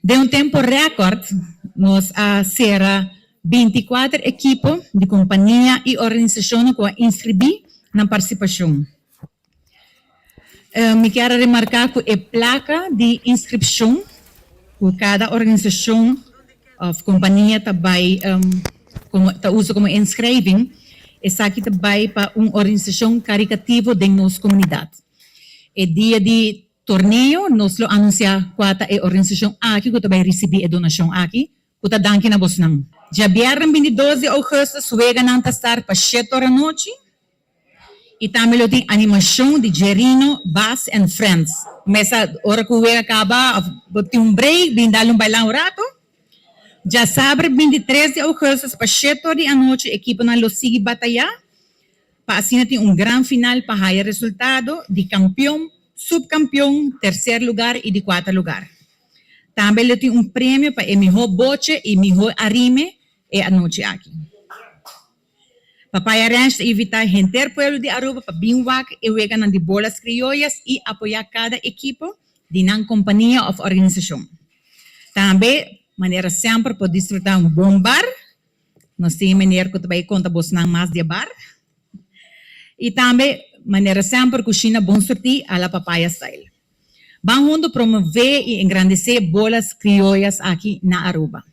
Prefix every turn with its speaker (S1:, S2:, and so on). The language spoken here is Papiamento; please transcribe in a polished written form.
S1: Den un tempo record nos a cera 24 ekipo di compania y organisacion cu a inscribi nan participacion. Mi kier a remarca cu e placa di inscripcion cu cada organisacion of compania ta bay como ta usa como inschrijving, esaki ta bay pa un organisacion caricativo den nos comunidad. E dia di torneo nos lo anuncia cua ta e organisacion aki cu ta bay ricibi e donacion aki, cu ta danki na bosnan. Diabierna 22 di augustus weganan ta start pa 7 or anochi y tambe lo tin animacion di Jerino Bass and Friends. Mesa ora cu wega caba of bo tin un break, bin dal un baila un rato. Diasabra 23 di augustus pa 7 or di anochi ekiponan lo sigui bataya pa asina tin un gran final pa haya resultado di campeon, subcampeon, tercer lugar y di cuarto lugar. Tambe lo tin un premio pa e miho boche y miho arime e anochi aki. Papaya Ranch ta invita henter pueblo di Aruba pa bin wak e weganan di bolas criollas y apoya cada ekipo di nan compania of organisacion. Tambe, manera semper, por disfruta un bon bar. Nos tin meneer cu ta bay conta bosnan mas di e bar. Y tambe, manera semper, cushina bon surti a la Papaya style. Ban hunto promove y engrandece bolas criollas aki na Aruba.